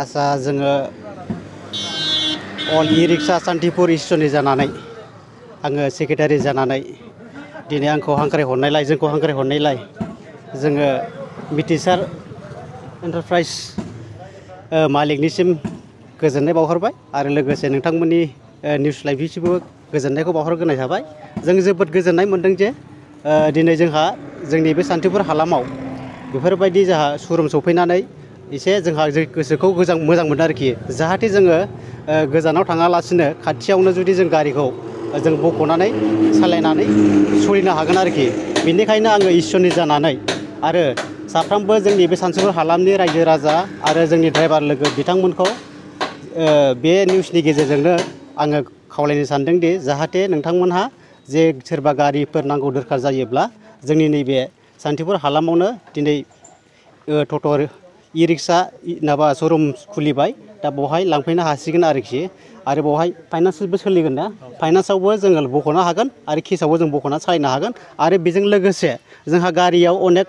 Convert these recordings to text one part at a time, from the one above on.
आसा जोङो अल इ-रिक्सा सान्तिपुर स्टेशननि जानानै आङो सेक्रेटारि जानानै दिनै आंखौ हांख्रायहरनायलाय जोंखौ हांख्रायहरनायलाय जोङो मिथिसार एन्टारप्राइज मालिकनिसिम गोजोननाय बावहरबाय आरो लोगोसे नोंथांमोननि निउस लाइभनिसिमबो गोजोननायखौ बावहरग्रोनाय थाबाय। जों जोबोद गोजोननाय मोनदों जे दिनै जोंहा जोंनि बे सान्तिपुर हालामाव बेफोरबायदि जोंहा श'रुम सफैनानै एसे जोंहा गोसोखौ मोजां मोनो आरोखि जाहाथे जोङो गोजानाव थाङालासिनो खाथियावनो जुदि जों गारिखौ जों बख'नानै सालायनानै सोलिनो हागोन आरोखि बेनिखायनो आङो इसोरनि जानानै आरो साफ्रोमबो जोंनि बे सान्तिपुर हालामनि रायजो राजा आरो जोंनि ड्राइभार लोगो बिथांमोनखौ बे निउसनि गेजेरजोंनो आङो खावलायनो सानदों दि जाहाथे नोंथांमोनहा जे सोरबा गारिफोर नांगौ दरखार जायोब्ला जोंनि नैबे सान्तिपुर हालामावनो दिनै टट' इ-रिक्सा माबा श'रुम खुलिबाय दा बेवहाय लांफैनो हासिगोन आरोखि आरो बेवहाय फाइनान्सबो सोलिगोन ना फाइनान्सआवबो जोङो बख'नो हागोन आरो केसआवबो जों बख'ना सालायनो हागोन आरो बेजों लोगोसे जोंहा गारियाव अनेक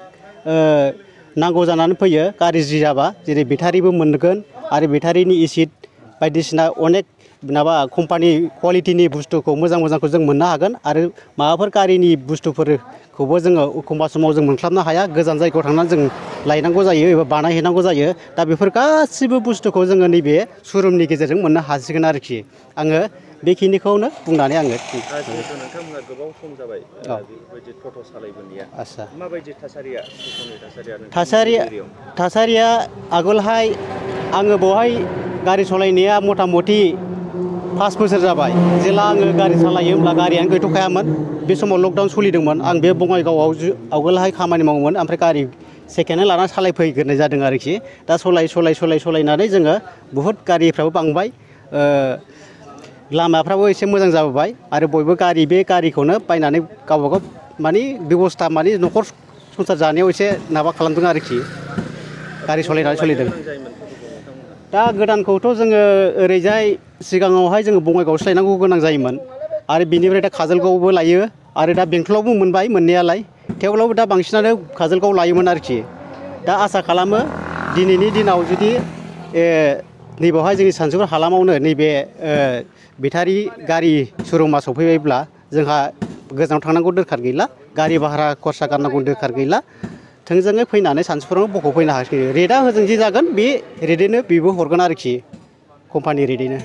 नांगौ जानानै फैयो गारि जि जाबा जेरै बेटारिबो मोनगोन आरो बेटारिनि एसिड बायदिसिना अनेक माबा कम्पानि कुवालिटिनि बुस्थुखौ मोजांखौ जों मोननो हागोन आरो माबाफोर गारिनि बुस्थुफोरखौबो जोङो एखमबा समाव जों मोनस्लाबनो हाया गोजान जायगायाव थांनानै जों लायनांगौ जायो एबा बानायहैनांगौ जायो दा बेफोर गासिबो बुस्थुखौ जोङो नैबे श'रुमनि गेजेरजों मोननो हासिगोन आरोखि आङो बेखिनिखौनो बुंनानै आङो जिहेतु नोंथांमोना गोबाव सम जाबाय बेफोरबायदि टट' सालायबोनाया आदसा माबायदि थासारिया आगोलहाय आङो बेवहाय गारि सालायनाया मथा मथि 5 बोसोर जाबाय जेला आङो गारि सालायो होमब्ला गारियानो गैथ'खायामोन बे समाव लकडाउन सोलिदोंमोन आं बे बङाइगावआव आवगोलहाय खामानि मावोमोन ओमफ्राय गारि सेकेन्ड हेन्ड लानानै सालायफैग्रोनाय जादों आरोखि दा सालायनानै जोङो बुहुद गारिफ्राबो बांबाय लामाफ्राबो एसे मोजां जाबोबाय आरो बयबो बे गारिखौनो बायनानै गावबागाव माने बेबस्था माने न'खर संसार जानायाव एसे माबा खालामदों आरोखि गारि सालायनानै सोलिदों दा गोदानखौथ' जोङो ओरैजाय सिगाङावहाय जोङो बङाइगावआवसो लायनांगौ गोनां जायोमोन आरो बिनिफ्राय दा काजलगावआवबो लायो आरो दा बेंथलावबो मोनबाय मोननायालाय थेवब्लाबो दा बांसिनानो काजलगावआव लायोमोन आरोखि दा आसा खालामो दिनैनि दिनाव जुदि नैबेवहाय जोंनि सान्तिपुर हालामावनो नैबे बेटारि गारि श'रुमा सफैबायब्ला जोंहा गोजानाव थांनांगौ दरखार गैला गारि भारा खरसा गारनांगौ दरखार गैला थोंजोङै फैनानै सान्तिपुरावनो बख'फैनो हासिगोन रेटआ हजों जे जागोन बे रेटैनो बेबो हरगोन आरोखि कम्पानि रेटैनो